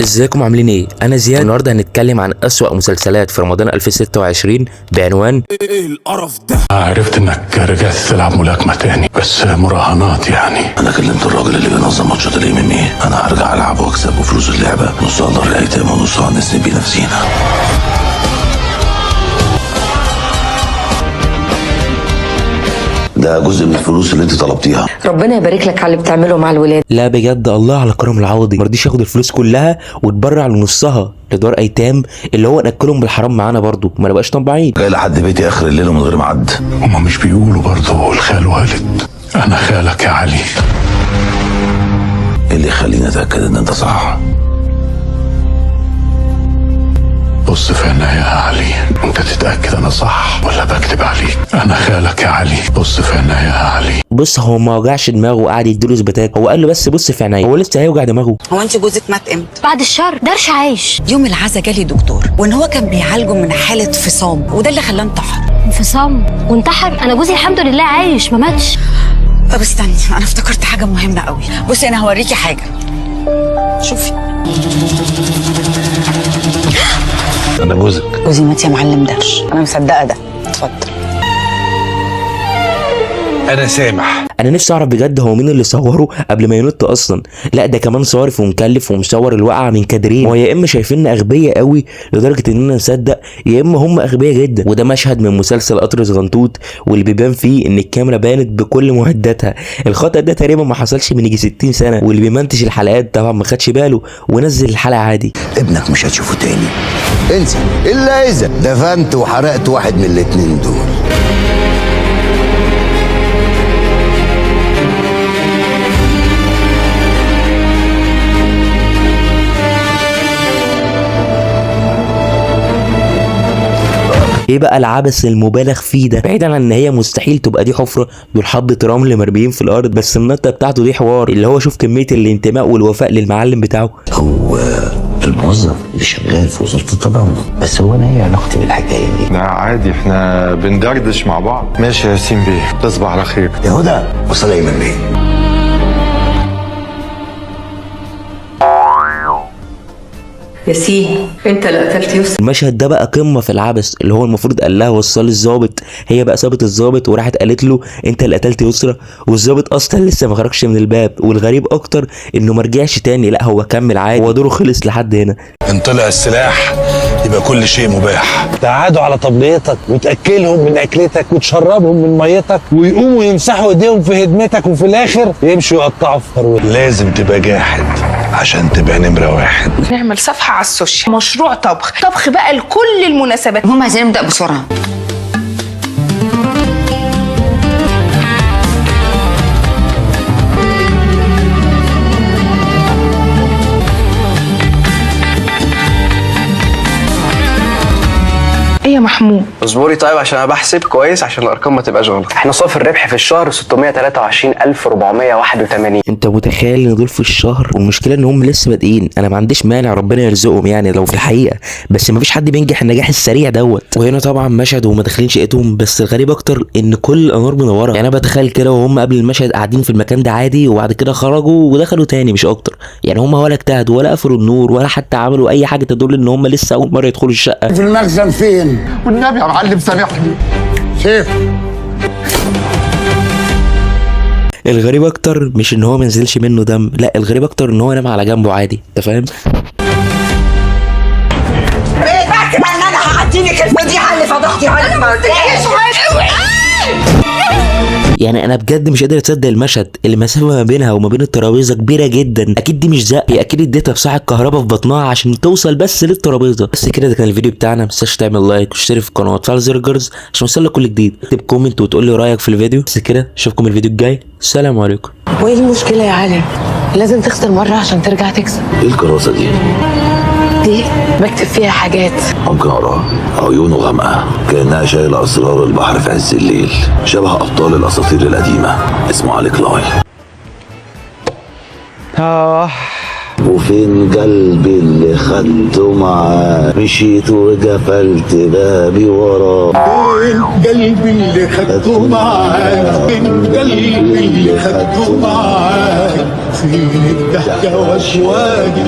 ازيكم عاملين ايه؟ انا زياد. النهارده هنتكلم عن اسوأ مسلسلات في رمضان 2026 بعنوان ايه القرف ده؟ عرفت انك رجعت تلعب ملاكمة تاني، بس مراهنات يعني. انا كلمت الراجل اللي بينظم ماتشات ال MMA. انا هرجع العب واكسب، وفلوس اللعبة نصها دار الايتام ونصها نسند بيه نفسينا. ده جزء من الفلوس اللي انت طلبتيها. ربنا يبارك لك على اللي بتعمله مع الولاد. لا بجد الله على كرم العوضي، ما رضيش ياخد الفلوس كلها وتبرع لنصها لدار ايتام اللي هو ناكلهم بالحرام معانا برضو، ما نبقاش طماعين. جاي لحد بيتي اخر الليل ومن غير ميعاد. هما مش بيقولوا برضه الخال والد؟ انا خالك يا علي. ايه اللي يخليني اتاكد ان انت صح؟ بص في عينيا يا علي، انت تتاكد انا صح ولا بكذب عليك. انا خالك يا علي. بص في عينيا يا علي. بص هو ما وجعش دماغه وقعد يديله اثباتات، هو قال له بس بص في عينيا، هو لسه هيوجع دماغه؟ هو انت جوزك مات امتى؟ بعد الشر درش عايش. يوم العزا جالي دكتور وان هو كان بيعالجه من حاله فصام، وده اللي خلاه انتحر. انفصام وانتحر؟ انا جوزي الحمد لله عايش ما ماتش. طب استني، انا افتكرت حاجة مهمة قوي. بصي انا هوريكي حاجة، شوفي. انا جوزك. جوزي مات يا معلم درش، انا مصدقه ده. اتفضل. انا سامح. انا نفسي اعرف بجد هو مين اللي صوره قبل ما ينط اصلا. لا ده كمان صارف ومكلف ومصور الوقعة من كادرين. هو يا اما شايفيننا اغبياء قوي لدرجة اننا نصدق، يا اما هم اغبياء جدا. وده مشهد من مسلسل قطر زغنطوط، واللي بيبان فيه ان الكاميرا بانت بكل معداتها. الخطأ ده تقريبا ما حصلش من يجي 60 سنة، واللي بيمنتج الحلقات طبعا ما خدش باله ونزل الحلقة عادي. ابنك مش هتشوفه تاني، انسى، الا اذا دفنت وحرقت واحد من الاتنين دول. ايه بقى العبث المبالغ فيه ده؟ بعيدا عن ان هي مستحيل تبقى دي حفره، دول حبه رمل مرميين في الارض، بس النطه بتاعته دي حوار، اللي هو شوف كمية الانتماء والوفاء للمعلم بتاعه. هو الموظف اللي شغال في وزارة التضامن، بس هو انا ايه علاقتي بالحكاية دي؟ لا عادي، احنا بندردش مع بعض. ماشي يا ياسين بيه، تصبح على خير. يا هدى وصل ايمن بيه. ياسين انت اللي قتلت يوسف. المشهد ده بقى قمة في العبث، اللي هو المفروض قال لها وصل الظابط، هي بقى سابت الظابط وراحت قالت له انت اللي قتلت يسرا، والظابط اصلا لسه ما خرجش من الباب. والغريب اكتر انه ما رجعش تاني، لا هو كمل عادي، هو دوره خلص لحد هنا. ان طلع السلاح يبقى كل شيء مباح. تقعدوا على طبليتك وتاكلهم من اكلتك وتشربهم من ميتك، ويقوموا يمسحوا ايديهم في هدمتك، وفي الاخر يمشوا يقطعوا في فروتك. لازم تبقى جاحد عشان تبقى نمرة واحد. نعمل صفحة على السوشيال، مشروع طبخ، طبخ بقى لكل المناسبات. المهم عايزين نبدا بسرعة. ايه يا محمود؟ اصبري طيب عشان انا بحسب كويس عشان الارقام ما تبقاش غلط. احنا صافي الربح في الشهر 623481. انت متخيل ان دول في الشهر؟ والمشكلة ان هم لسه بادئين. انا ما عنديش مانع ربنا يرزقهم يعني لو في الحقيقة، بس ما فيش حد بينجح النجاح السريع دوت. وهنا طبعا مشهد وهم داخلين شقتهم، بس الغريب اكتر ان كل الانوار منورة. يعني انا بتخيل كده وهم قبل المشهد قاعدين في المكان ده عادي، وبعد كده خرجوا ودخلوا تاني مش اكتر. يعني هم ولا اجتهدوا ولا قفلوا النور ولا حتى عملوا اي حاجة تدل ان هم لسه اول مرة يدخلوا الشقة. في المخزن فين؟ والنبي يا معلم سامحني. سيف. الغريب اكتر مش ان هو ما نزلش منه دم، لا الغريب اكتر ان هو نام على جنبه عادي، انت فاهم؟ فاكره ان انا هعديلك الفضيحة اللي فضحتي عليها؟ ما قلتلكيش. يعني انا بجد مش قادر اتصدق المشهد. المسافة ما بينها وما بين الترابيزة كبيرة جدا، اكيد دي مش زق، هي اكيد اديتها بساعة كهرباء في بطنها عشان توصل بس للترابيزه. بس كده ده كان الفيديو بتاعنا. ما تنساش تعمل like وتشترك في القناة وتفعل زر الجرس عشان يوصلك كل جديد. اكتب comment وتقول لي رايك في الفيديو. بس كده، اشوفكم الفيديو الجاي. السلام عليكم. وايه المشكلة يا علي؟ لازم تخسر مرة عشان ترجع تكسب. ايه الكراسة دي؟ دي بكتب فيها حاجات. ممكن اقراها؟ عيونه غامقة كأنها شايلة أسرار البحر في عز الليل، شبه أبطال الأساطير القديمة. اسمه علي كلاي. صح. وفين قلبي اللي خدته معاه؟ مشيت وقفلت بابي وراه. فين قلبي اللي خدته معاك؟ فين قلبي اللي خدته معاك؟ فين الضحكة واشواقي؟